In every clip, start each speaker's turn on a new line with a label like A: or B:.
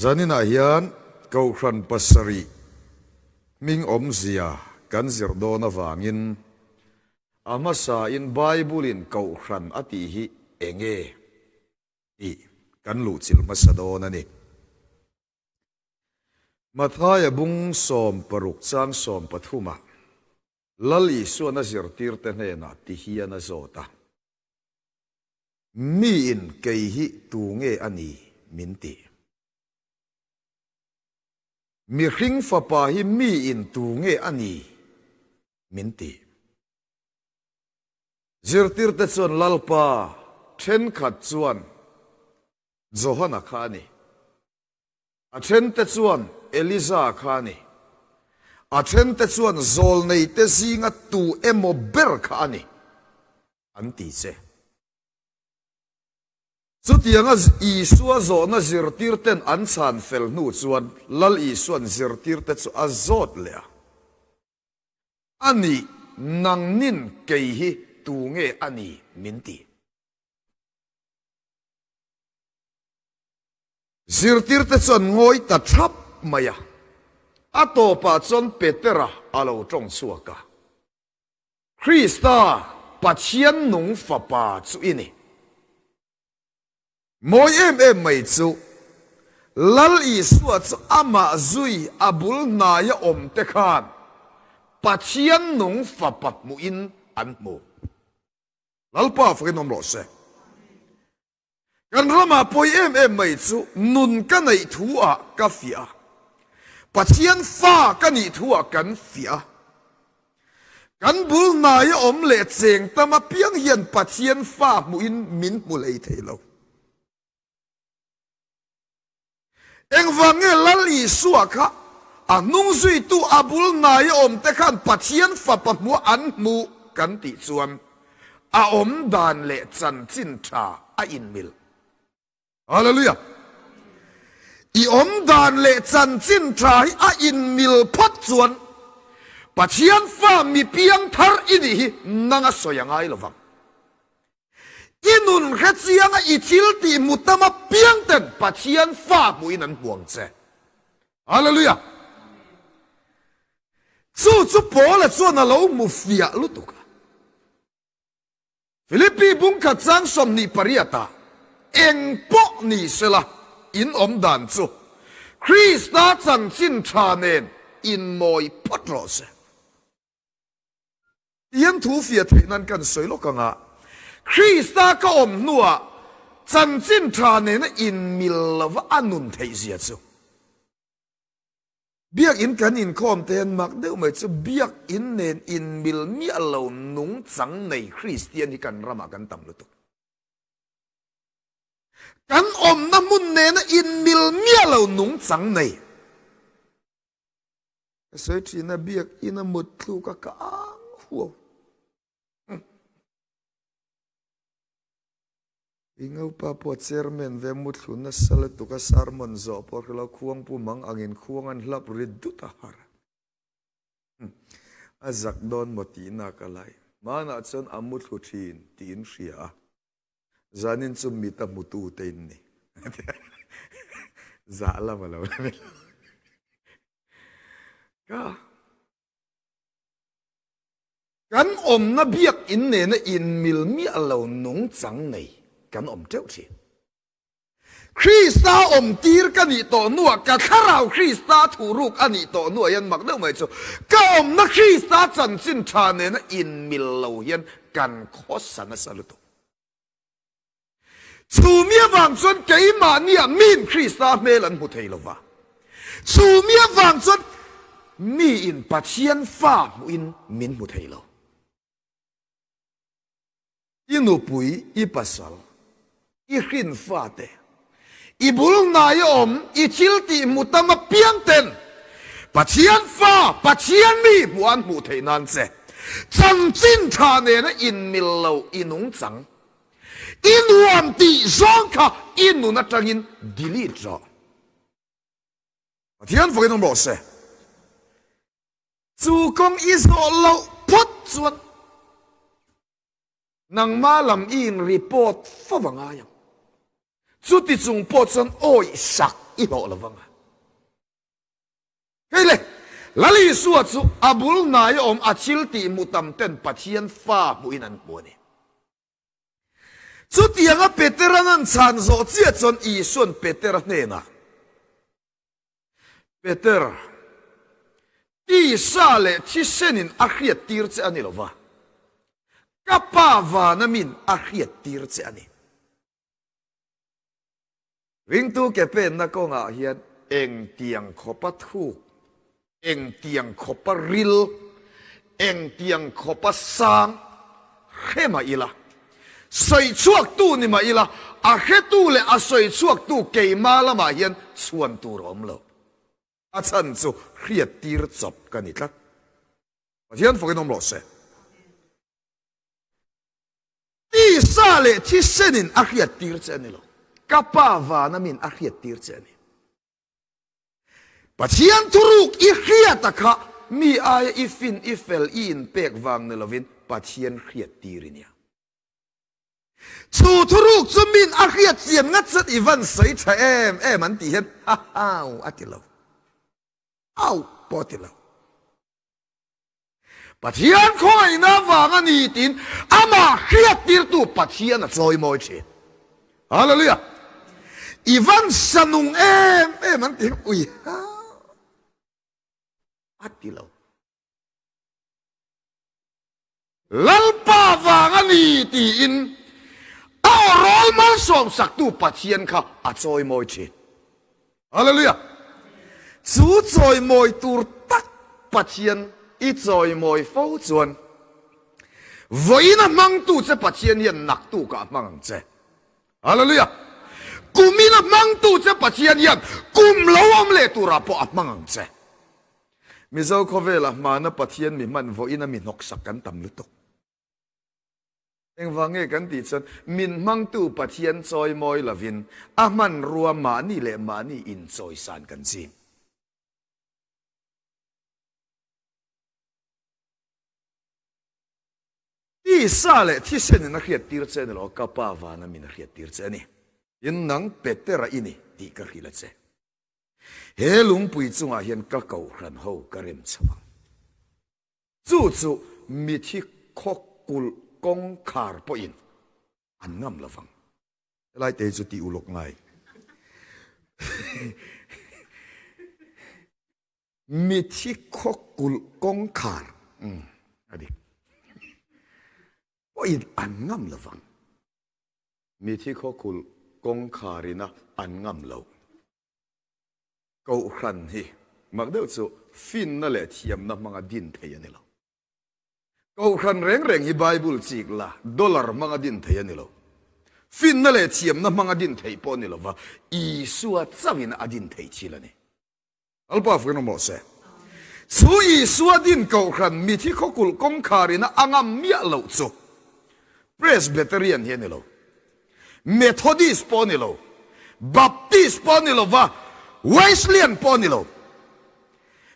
A: Zaninah hian Kohhran pasarih hming awmzia kan zir dawn avangin a hmasain Bible-in Kohhran a tih hi enge tih kan luhchilh hmasa dawn a ni. Mathaia bung 16 chang 13 ah Lal Isuan a zirtirte hnenah ti hian a zawt a. Miin kei hi tu nge a ni min ti? Mihring fapa hi miin tu nge a ni min ti? Zirtirte chuan Lalpa thenkhat chuan Johana kha a ni. A thente chuan Eliza kha a ni. A thente chuan zawlneite zinga tu emaw ber kha a ni, an ti che. Chutianga Isua zawhna zirtirten an chhan fel hnu chuan Lal Isua'n zirtirte chu a zawt leh a, A nih, nangnin kei hi tu nge a ni min ti? Zirtirte chuan ngawi ta thap mai a, a tawpah chuan Petera a lo tawng chhuak a, Krista, Pathian nung Fapa chu i ni. Mawi em em mai chu, Lal Isua chu amah zui a bul hnaia awmte khan Pathian nung Fapa hmuhin an hmu. Lalpa fakin awm rawh se. Kan ramah pawi em em mai chu nun ka neih thu ah ka fiah a, Pathian fa ka nih thu ah kan fiah a. Kan bul hnaia awm leh cheng tam apiang hian Pathian fa hmuhin min hmu hlei thei lo. Engvang nge Lal Isua kha a hnung zuitu a bul hnaia awmte khan Pathian Fapa hmuah an hmuh kan tih chuan a awm dan leh chanchin tha a inmil. Hallelujah! I awm dan leh chanchin tha hi a inmil phawt chuan Pathian fa mi piang thar i nih hi nang a sawi a ngai lovang. I nun hre chianga i thil tih hmu tam apiang ten Pathian fa hmuhin an hmu ang che. Hallelujah! Chu chu Paula chuan a lo hmu fiah lutuk a. Philippi bungkhat chang 28 ah eng pawh ni sela in awm dan chu Krista chanchin tha nen inmawi phawt rawh se. Tihian thu fiah theih nan kan sawi lawk ang a, Krista ka awm hnuah chanchin tha nena inmil lova a nun theih zia chu. Biakinn kan inkhawm te hian mak deuh mai chu biakinn nen inmil miah lo nungchang nei Kristian hi kan ramah kan tam lutuk. Kan awmna hmun nena inmil miah lo nungchang nei. Ka sawi thin a, biakinn a mut thluk a ka ang huau. I ngopa pawh chairman ve muthlu nasa lutuk a sermon zawh pawh hrelo khuangpu mang angin khuang an hlap ri dut a har. A zak dawn maw tihna ka lai. Hmanah chuan a muthlu thin tiin hria a. Zanin chu mit a hmutu te in ni. Zah lam a lo la ni lo. Ka Kan awmna biakinn nena inmil miah lo nungchang nei kan awm teuh thin. Krista awmtir ka nih tawh hnuah ka thlarau Krista thuhruk a nih tawh hnuah hian mak deuh mai chu ka awmna Krista chanchin tha nena inmil lo hian kan khawsa nasa lutuk. Chu mi avang chuan keimahniah miin Krista hmel an hmu thei lo va. Chu mi avang chuan miin Pathian fa hmuhin min hmu thei lo. I nupui, i pasal, i hrin fate, i bul hnai a awm, i thil tih hmu tam apiang ten Pathian fa, Pathian mi hmuh an hmuh theih nan che chanchin tha nena inmil lo i nungchang. I nuam tih zawng kha i nun atangin delete rawh. Pathian fakin awm rawh se. Chu kawng i zawh loh phawt chuan nangmah lam i in report fo va ngai ang. Chuti chung pawh chuan awih sak i hlawh lo vang a. Hei le, Lal Isua chu a bul hnaia awm a thil tih hmu tam ten Pathian fa hmuhin an hmu a ni. Chutianga Petera'n an chhan zawh chiah chuan Isua'n Petera hnenah, Peter, tisa leh thisenin a hriattir che a ni lo va, ka Pa vana min a hriattir che a ni. Ringtu ke penna kawngah hian engtiang khawpa thuk, engtiang khawpa ril, engtiang khawpa sang hre mah ila, sawi chhuaktu ni mah ila, a hretu leh a sawi chhuaktu keima lamah hian chhuan tur a awm lo. A chhan chu hriattir chawp ka ni tlat. Pathian fakin awm rawh se. Tisa leh thisenin a hriattir che a ni lo. Ka Pa vana min a hriattir che a ni. Pathian thuruk i hriata kha mi aia i fin, i fel, i inpek vang ni lovin Pathian hriattir i nia. Chu thuruk chu min a hriat chian ngat chuan i van sawi tha em em an tih hian ha hau a ti lo. Au pawh a ti lo. Pathian khawngaihna avang a ni tiin amah hriattirtu Pathian a chawimawi thin. Hallelujah! I van sa nung em em an ti ui ha a ti lo. Lalpa vang a ni tiin a awrawl malsawmsaktu Pathian kha a chawimawi thin. Hallelujah! Chu chawimawi tur tak Pathian i chawimawi fo chuan vawiin a hmangtu che Pathian hian naktukah a hmang ang che. Hallelujah! Kumin a hmangtu che Pathian hian kum lo awm leh turah pawh a hmang ang che. Mizo khawvelah hmana Pathian mi hman vawiin a mi hnawksak kan tam lutuk. Engvang nge kan tih chuan min hmangtu Pathian chawimawi lovin a hmanrua mahni leh mahni inchawisan kan ching. Tisa leh thisenin a hriattir che a ni lo, ka Pa vana min a hriattir che a ni. Tin, nang Petera i ni tih ka hrilh a che. He lungpui chungah hian ka kohhran ho ka rem chho ang. Chu chu mithi khaw kulh kawngkhar pawhin an ngam lo vang. Helai te hi chu tih uluk ngai. Mithi khaw kulh kawngkhar a dik pawhin an ngam lo vang. Mithi khaw kulh kawngkharina an ngam lo. Kohhran hi mak deuh chu finna leh thiamna hmanga din thei a ni lo. Kohhran reng reng hi Bible chik la dollar hmanga din thei a ni lo. Finna leh thiamna hmanga din theih pawh a ni lo va, Isua chauhin a din thei thil a ni. Lalpa fuin awm rawh se. Chu Isua din kohhran mithi khawkulh kawngkhar ina a ngam miah loh chu Presbyterian hi a ni lo. Methodist pawh a ni lo, Baptist pawh a ni lo va, Wesleyan pawh a ni lo.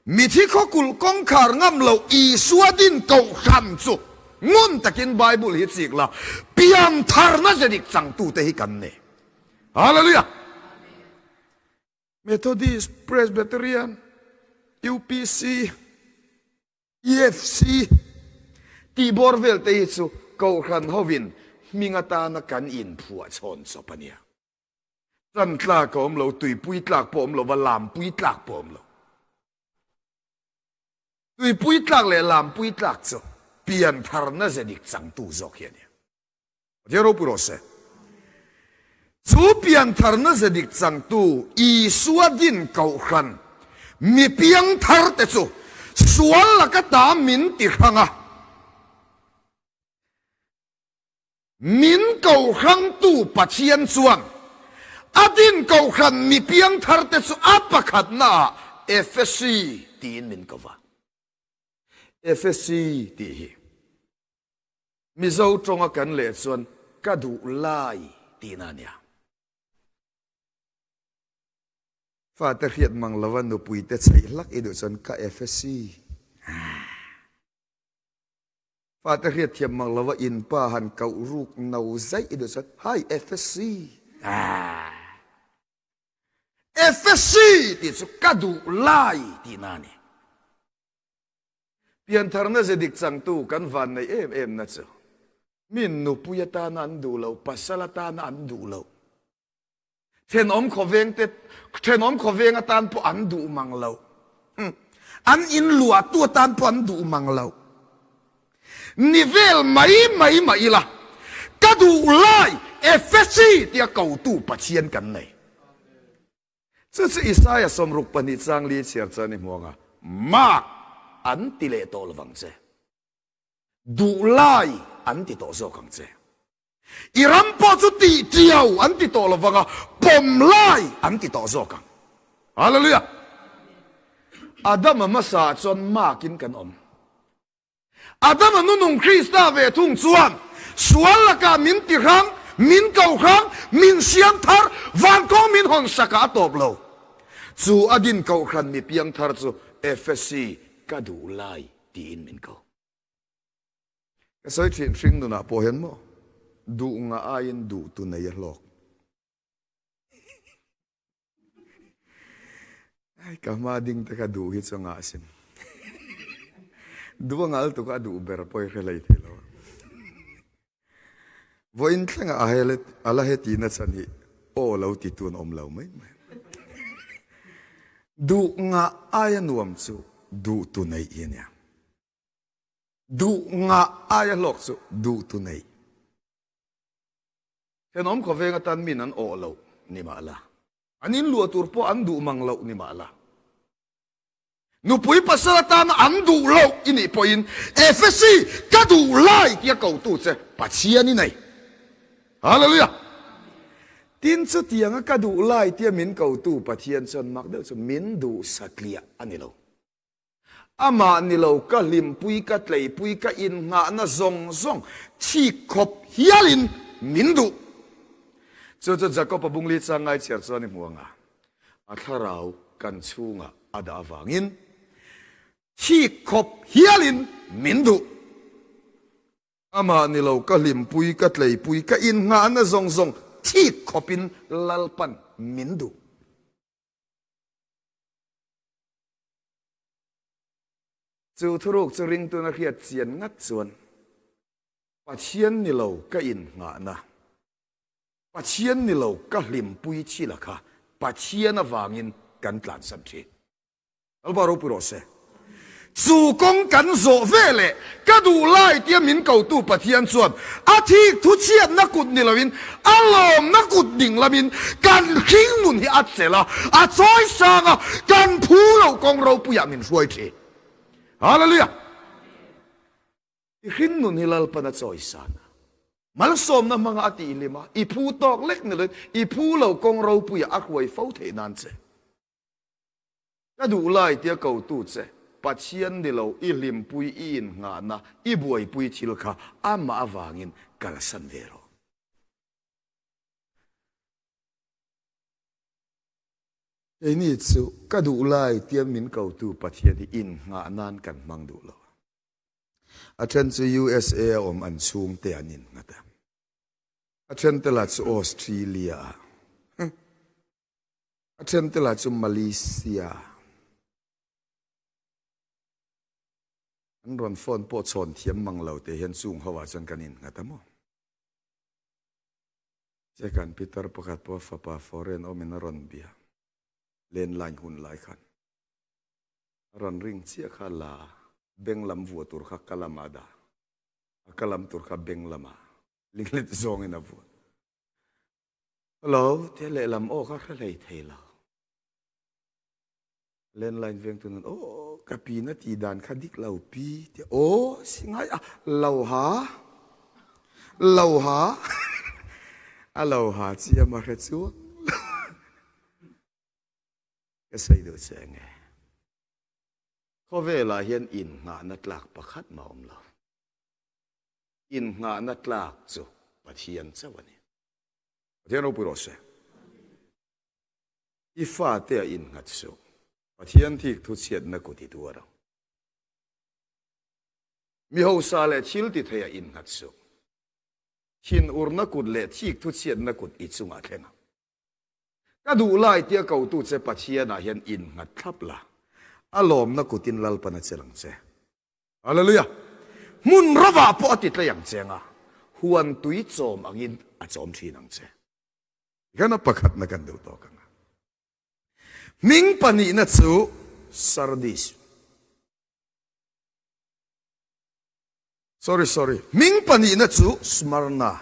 A: Mithi khawkulh kawngkhar ngam lo Isua din kohhran chu ngun takin Bible hi chik la, piantharna ze dik changtute hi kan ni. Hallelujah! Methodist, Presbyterian, UPC, EFC tih bawr vel te hi chu Kohhran hovin hming atana kan inphuah chhawn chawp a nia. Tan tlak a awm lo, tuipui tlak pawh a awm lo va, lampui tlak pawh a awm lo. Tuipui tlak leh lampui tlak chu piantharna ze dik changtu zawk hi a nia. Pathian ropui rawh se. Chu piantharna ze dik changtu Isua din kohhran mi piangthar te chu sual laka ta min ti hrang a, min kohrangtu Pathian chuan a din kohhran mi piangthar te chu a pakhatnaah Efesi tiin min ko va. Efesi tih hi. Mizo tawnga kan leh chuan ka duh lai tihna a nia. Fate hriat mang lova nupui te chheih hlak i duh chuan ka FSC. Fate hriat thiam mang lova in pa han koh ruk no zaih i duh chuan hi FSC. Efesi tih chu ka duh lai tihna a ni. Piantharna ze dik changtu kan vanneih em em na chu mi nupui atana an duh loh, pasal atana an duh loh, thenawm khawveng te, thenawm khawveng atan pawh an duh mang loh, an in luahtu atan pawh an duh mang loh. Ni vel mai mai mah ila, ka duh lai Efesi tia kotu Pathian kan nei. Chu chu Isaia 62 chang li chhiar chuan i hmuang a, Mark an ti leh tawh lovang che. Duh lai an ti tawh zawk ang che. I ram pawh chu tih tiau an ti tawh lovang a, pawm lai an ti tawh zawk ang. Hallelujah! Adama hmasa chuan Mark-in kan awm. Adama nunung Krista ve thung chuan sual lakah min ti hrang, min ko hrang, min siam thar, van kawng min hawn sakah a tawp lo. Chu a din kohhran mi piang thar chu Efesi ka duh lai tiin min ko. Ka sawi thin hring nunah pawh hian maw duh ngah aiin duh tu nei a hlawk. Ai ka hma ding te kha duh hi chu ngah sin. Duh a ngal tuk a duh ber pawh i hre hlei thei lo. Vawiin thlengah a hel a la heti na chhan hi aw lo ti tu an awm lo mai mai. Duh ngah aia nuam chu duh tu neih hi a nia. Duh ngah aia hlawk chu duh tu neih. Thenawm khawveng atan min an awh loh ni mah la, an inluah tur pawh an duh mang loh ni mah la, nupui pasal atana an duh loh i nih pawhin Efesi ka duh lai tia kotu che Pathian i nei. Hallelujah! Tin, chutianga ka duh lai tia min kotu Pathian chuan mak deuh chu min duh satliah a ni lo. Amah ni lo ka hlimpui, ka tleipui, ka innghahna zawng zawng thik khawp hialin min duh. Chu chu Jakob-a bungli chang ngai chhiar chuan i hmu ang a, a thlarau kan chhungah a dah avangin thik khawp hialin min duh. Amah ni lo ka hlimpui, ka tleipui, ka innghahna zawng zawng thik khawpin Lalpan min duh. Chu thuruk chu ringtuna hriat chian ngat chuan Pathian ni lo ka innghahna, Pathian ni lo ka hlimpui thila kha Pathian avangin kan tlansan thin. Lalpa ropui rawh se. Chu kawng kan zawh ve leh ka duh lai tia min kotu Pathian chuan a thik thu chhiatna kut ni loin a lawmna kut ding lamin kan hring nun hi a chelh a, a chawi sang a, kan phu loh kawng ropuiah min hruai thin. Hallelujah! I hring nun hi Lalpan a chawi san a, malsawmna hmanga a tihlim a, i phu tawk lek ni loin i phu loh kawng ropuiah a hruai fo theih nan che. Ka duh lai tia kotu che, Pathian ni lo i hlimpui i innghahna i buaipui thil kha amah avangin kalsan ve rawh. Keini chu ka duh lai tia min kotu Pathian hi innghah nan kan hmang duh lo. A then chu USA a awm an chhungte an innghat a, a then te lah chu Australia ah. A ṭhiante lah chu Malaysia. An rawn phone pawh chhawn thiam mang lo te hian chung ho ah chuan kan innghat a maw? Che kan pitar pakhat pawh fapa foreign awmin a rawn bia. Landline hun lai khan. A rawn ring chiah kha la beng lam vuah tur kha ka lamah a dah. A ka lam tur kha beng lamah linglet zawngin a vuah. Hello, tia lehlam aw kha hre hlei thei lo. Landline veng tu nan aw ka pi na ti dan kha dik lo pi tia aw si ngai a lo ha lo ha a lo ha chi a ma hre chuang ka sawi duh che nge khawvelah hian innghahna tlak pakhat mah awm lo. Innghahna tlak chu Pathian chauh a ni. Pathian ropui rawh se. I fate a innghat suh. Pathian thik thu chhiatna kut i tuar ang. Mi hausa leh thil ti thei a innghat suh. Thinurna kut leh thik thu chhiatna kut i chungah thleng ang. Ka duh lai tia kotu che Pathianah hian innghat thlap la, a lawmna kutin Lalpan a chelh ang che. Hallelujah! Hmun rovah pawh a ti tlei ang che anga, huan tui chawm angin a chawm thin ang che. Tikhan a pakhatna kan duh tawk ang a. Hming pahnihna chu Sardis. Sorry, sorry. Hming pahnihna chu Smyrna.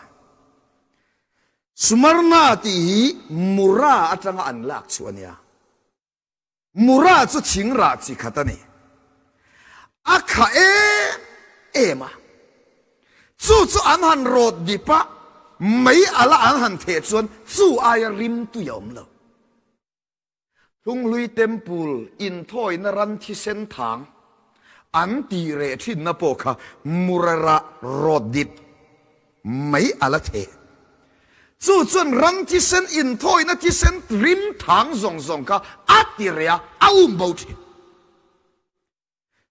A: Smyrna tih hi Mura atanga an lak chu a nia. Mura chu thing rah chi khat a ni. A kha em em a. Chu chu an han rawt dip a, mei ala an han theh chuan chu aia rim tui a awm lo. Hlunghlui Temple inthawina ran thisen thang an tih reh thinna pawh kha Murara rawt dip mai a la theh. Chu chuan ran thisen inthawina thisen rim thang zawng zawng kha a ti reh a, a um bo thin.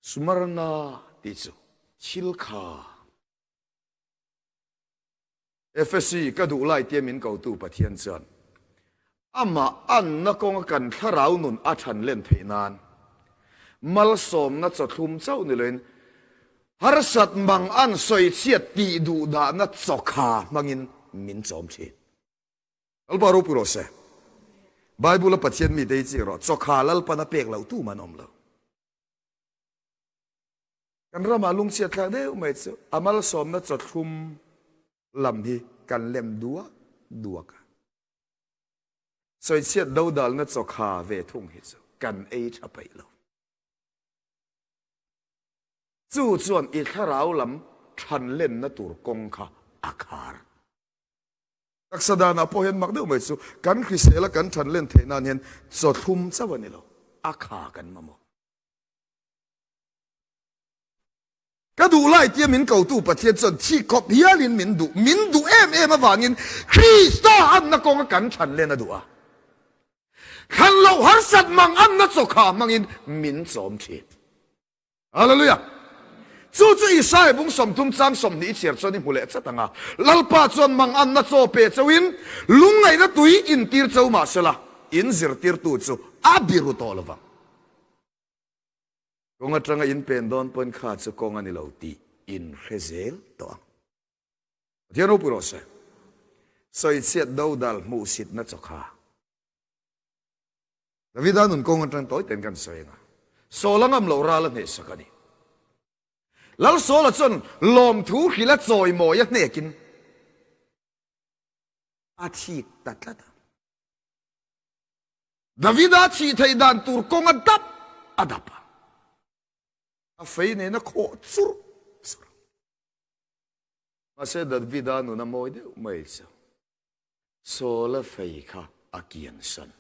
A: Smarna tih chu thil kha. Efesi ka duh lai tia min kotu Pathian chuan amah anna kawnga kan thlarau nun a than len theih nan malsawmna chawthlum chauh ni loin harsat mang an sawichhiat tih duh dahna chawkha hmangin min chawm thin. Lalpa ropui rawh se. Bible a Pathian mite hi chik rawh, chawkha Lalpan a pek loh tu man awm lo. Kan ramah lungchhiat thlak deuh mai chu a malsawmna chawthlum lam hi kan lem duak duak a. Sawichhiat dodalna chawkha ve thung hi chu kan ei tha peih lo. Chu chuan i thlarau lam than lenna tur kawng kha a khar. Taksa danah pawh hian mak deuh mai chu kan hrisela kan than len theih nan hian chawthlum chauh a ni lo, a kha kan mamawh. Ka duh lai tia min kotu Pathian chuan thi khawp hialin min duh, min duh em em avangin Krista anna kawnga kan thlan len a duh a. Thlan loh harsat mang anna chawkha hmangin min chawm thin. Hallelujah! Chu chu Isaiah bung 30 chang 20 i chhiar chuan i hmu leh chat ang a. Lalpa chuan mang anna chaw pe chauhin lungngaihna tui intir chau mahsela in zirtirtu chu a biru tawh lovang. Kawng atanga in pen dawn pawn kha chu kawng a ni lo tih in hre zel tawh ang. Pathian ropui rawh se. Sawichhiat dodal hmuhsitna chawkha. Davida nun kawng atang tawi ten kan sawi ang a. Sawl a ngam loh ral a hnehsak a ni. Lal Sawla chuan lawmthu hrilh a chawimawi a hnekin a thik ta tlat a. Davida thih theih dan tur kawng a dap a dap a, a fei nen a khawh churh churh a. Mahse Davida nun a mawi deuh mai chu Saula fei kha a kiansan.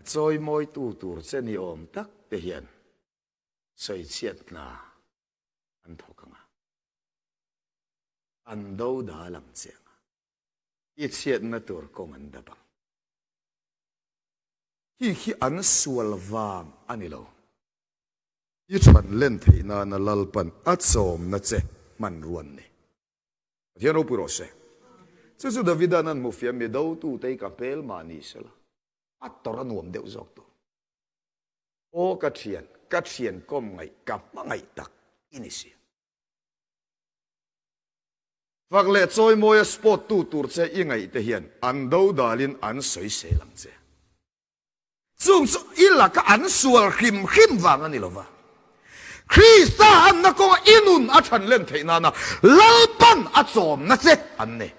A: A chawimawitu tur che ni awm tak te hian sawichhiat hna an thawk ang a, an do dal ang che ang a, i chhiatna tur kawng an dap ang. Hi khi an sual vang a ni lo. I than len theih nana Lalpan a chawmna che hmanruan ni. Pathian ropui rawh se. Chu chu Davida'n an hmufiam mi dotute hi ka hmel mah ni sela, a tawrh a nuam deuh zawk tur. Aw ka thian, ka thian kawm ngaih, ka hmangaih tak i ni si. Fak leh chawimawia sport tu tur che i ngaih te hian an dodalin an sawisel ang che. Chung chu i laka an sual hrim hrim vang a ni lova. Krista anna kawnga i nun a than len theih nana Lalpan a chawmna che an ni.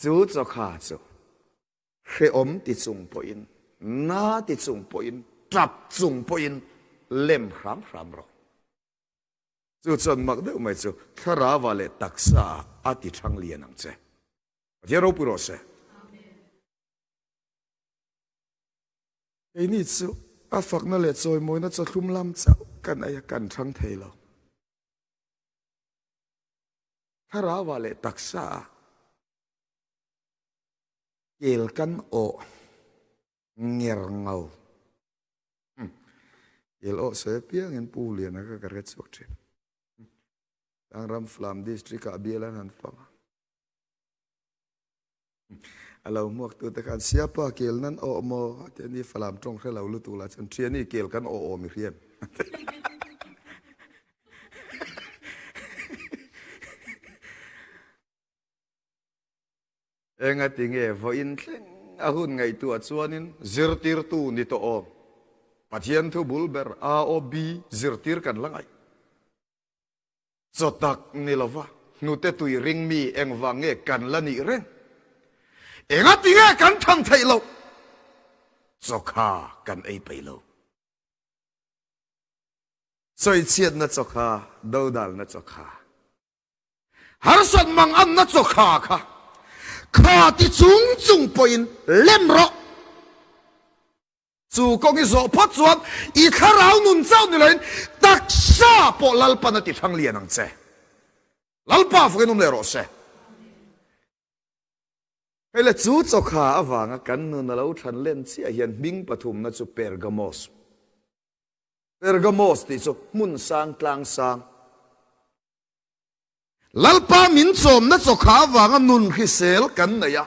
A: Chu chawkha chu hrehawm ti chung pawhin, na ti chung pawhin, tap chung pawhin lem hram hram rawh. Chu chuan mak deuh mai chu thlarauah leh taksaah a ti thang lian ang che. Pathian ropui rawh se. Keini chu a fakna leh chawimawina chawthlum lam chauh kan ei a, kan thang thei lo. Thlarauah leh taksaah kel kan awh nger ngau. Kel awh sawi apiangin Pu Liana kha ka hre chhuak thin. Tlangram Falam District ah bial an han fang a. A lo hmuaktute khan Siapa kel nan awh maw? A ti a ni, Falam tawng hre lo lutuk lah chuan Thiani kel kan awh awm i hriam. Engati nge vawiin thleng a hun ngaihtuah chuanin zirtirtu ni tawh awm Pathian thu bul ber AOB zirtir kan la ngaih. Chaw tak ni lova hnute tui ring mi engvang nge kan la nih reng? Engati nge kan tham theih loh? Chaw kha kan ei peih lo. Sawichhiatna chaw kha, dodalna chaw kha. Harsat mang anna chaw kha kha kha ti chung chung pawhin lem rawh. Chu kawng i zawh phawt chuan i thlarau nun chauh ni loin taksa pawh Lalpan a ti thlang lian ang che. Lalpa fakin awm leh rawh se. Hei le chu chawkha avanga kan nun a lo thlan len chiah hian hming pathumna chu Pergamos. Pergamos tih chu hmun sang tlang sang. Lalpa min chawmna chawkha avanga nun hrisel kan nei a,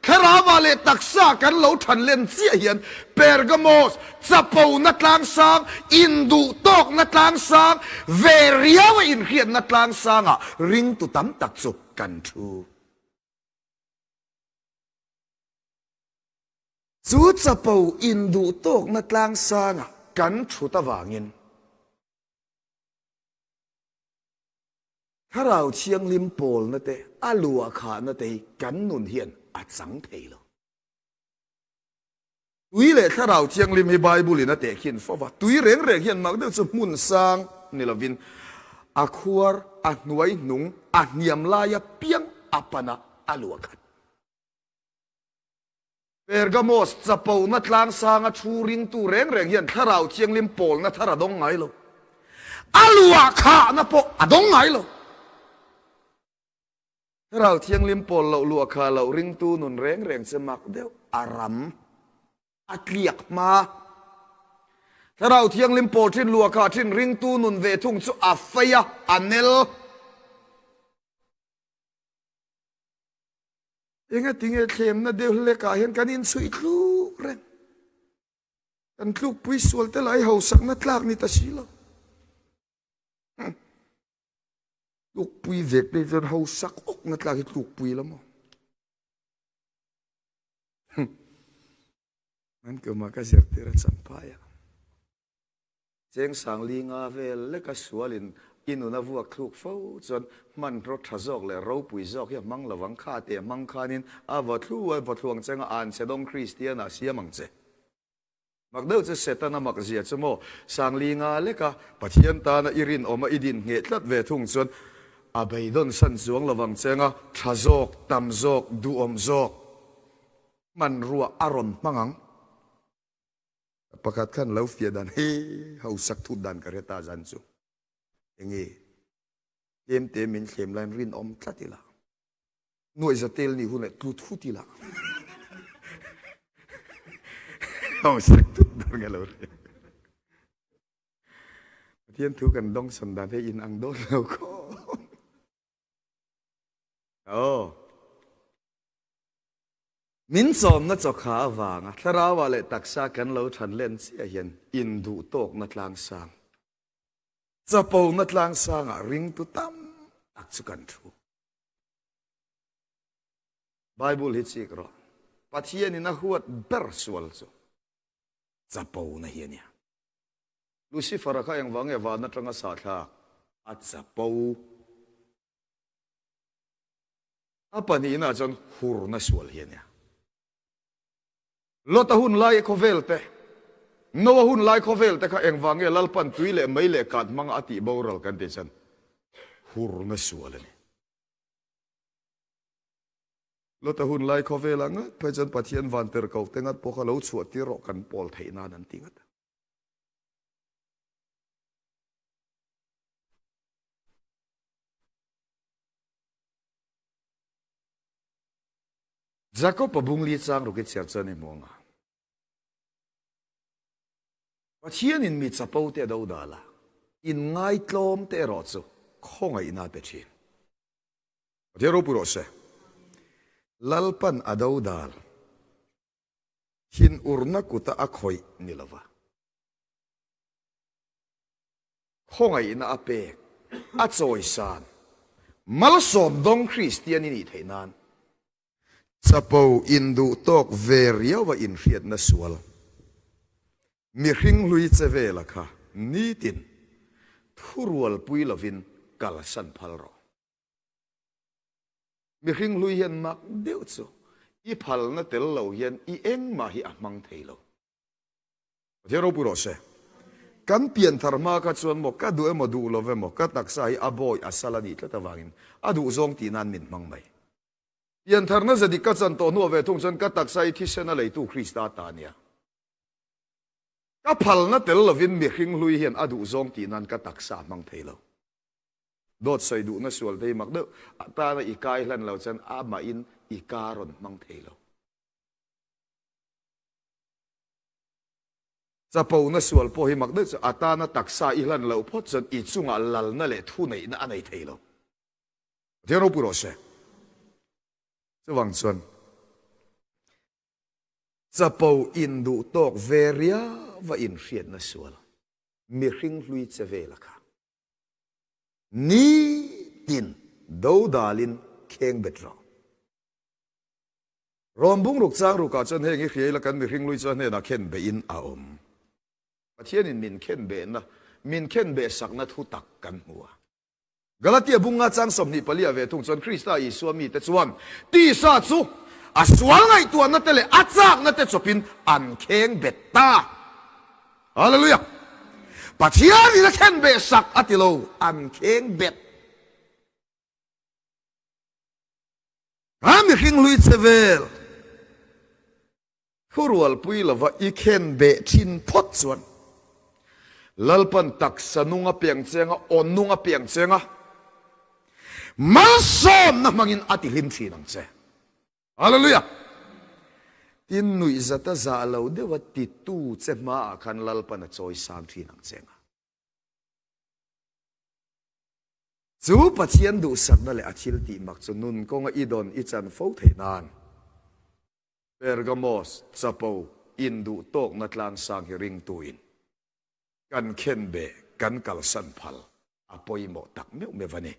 A: thlarauah leh taksa kan lo than len chiah hian Pergamos chapona tlangsang, induhtawkna tlangsang, ve riaua inhriatna tlangsangah ringtu tam tak chu kan thu. Chu chapo induhtawkna tlangsangah kan thut avangin, Thlarau Thianghlim pawlna te, a luah khahna te hi kan nun hian a chang thei lo. Tui leh Thlarau Thianghlim hi Bible in a tehkhin fo va, tui reng reng hian mak deuh chu hmun sang ni lovin a khuar, a hnuai hnung, a hniam laia piang a pan a, a luah khat. Pergamos chapona tlangsanga thu ringtu reng reng hian Thlarau Thianghlim pawlna thar a dawng ngai lo. A luah khahna pawh a dawng ngai lo. Thlarau Thianghlim pawl loh luah khah loh ringtu nun reng reng che mak deuh a ram a tliak hma. Thlarau Thianghlim pawl thin luah khah thin ringtu nun ve thung chu a fei a, a nel. Engatinge thlemna deuh hlekah hian kan inchhuih tluk reng? Kan tlukpui sual te lai hausakna tlak ni ta si lo. Tlukpui vek te chuan hausak awkna tlak hi tlukpui la maw? An kuma ka zirtir a champhai a. Cheng Sangli nga vel leka sualin i nun a vuak thluk fo chuan hmanraw tha zawk leh ropui zawk hi a hmang lovang kha tih a hmang khanin a vaw thlu a, vaw thluang chenga anchhe dawng Kristian ah siam ang che. Mak deuh chu Setana mak zia chu maw Sangli nga leka Pathian tana i rinawma i din ngheh tlat ve thung chuan a beidawn san chuang lovang chenga tha zawk, tam zawk, duhawm zawk hmanrua a rawn hmang ang. Pakhat khan lo fiah dan he hausak thut dan ka hre ta zan chu enge tlem te min thlem lain rinawm tlat ila nuaih za tel ni hun leh tlu thut ila hausak thut dan ka lo hre Pathian thu kan dawng san dan he in ang dawn lo khawp aw Min chawmna chawkha avanga thlarauah leh taksa kan lo than len chiah hian induhtawkna tlangsang, chapona tlangsangah ringtu tam tak chu kan thu. Bible hi chik rawh. Pathianin a huat ber sual chu chapona hi a nia. Lucifer-a kha engvang nge van atanga sahthlak a chapo? A pahnihna chuan hurna sual hi a nia. Lota hun lai khawvel te, Noa hun lai khawvel te kha engvang nge Lalpan tui leh mei leh kat hmanga a tih boral kan tih chuan hurna sual a ni. Lota hun lai khawvelah ngat phei chuan Pathian vantirhkoh te ngat pawh kha lo chhuah tir rawh kan pawl theih nan an ti ngat a. Jakob-a bungli chang ruk i chhiar chuan i hmu ang a. Pathianin mi chapo te a do dal a, inngaitlawm te erawh chu khawngaihna a pe thin. Pathian ropui rawh se. Lalpan a do dal thinurna kuta a khawih ni lova, khawngaihna a pek, a chawisan, malsawm dawng Kristian i nih theih nan Chapo induh tawk ve riau a inhriatna sual. Mihring hlui che vela kha nitin thurualpui lovin kalsan phal rawh. Mihring hlui hian mak deuh chu i phalna tel lo hian i engmah hi a hmang thei lo. Pathian ropui rawh se. Kan pianthar hma kha chuan maw ka duh emaw duh lo emaw ka taksa hi a bawi a sal a nih tlat avangin a duhzawng tih nan min hmang mai. Piantharna ze dik ka chan tawh hnuah ve thung chuan ka taksa hi thisen a leitu Krista ta a nia. Ka phalna tel lovin mihring hlui hian a duhzawng tih nan ka taksa a hmang thei lo. Dawt sawi duhna sual te hi mak deuh atana i kai hlan lo chuan amahin i ka rawn hmang thei lo. Chapona sual pawh hi mak deuh chu atana taksa i hlan loh phawt chuan i chungah lalna leh thuneihna a nei thei lo. Pathian ropui rawh se. Chuvang chuan chapo induh tawk ve riauva inhriatna sual mihring hlui che vela kha nitin dodalin kheng bet rawh. Rawm bungruk chang rukah chuan heng i hria ila kan mihring hlui chuan hnenah khen behin a awm. Pathianin min khen behna, min khen behsakna thu tak kan hmu a. Galatia bunga chang 24 ah ve thung chuan Krista Isua mite chuan tisa chu a sual ngaihtuahna te leh a chakna te chawpin an kheng bet ta. Hallelujah! Pathianin a khen beh sak a ti lo, an kheng bet. A mihring hlui che vel. Thurualpui lova i khen beh thin phawt chuan Lalpan taksa nung a piang cheng a, aw nung a piang cheng a, malsawmna hmangin a tihlim thin ang che. Hallelujah! Tin, nuihzat a zah lo deuha titu che hmaah khan Lalpan a chawi sang thin ang che nga. Chu Pathian duhsakna leh a thil tih mak chu nun kawnga i dawn i chan fo theih nan. Pergamos chapo induh tawkna tlangsang hi ringtuin kan khenbeh kan kalsan phal a pawimawh tak meuh meuh a ni.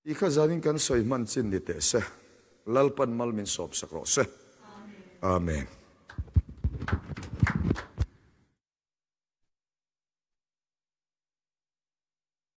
A: Ti kha zanin kan sawi hman chin ni teh se. Lalpan mal min sawpsak rawh se. Amen.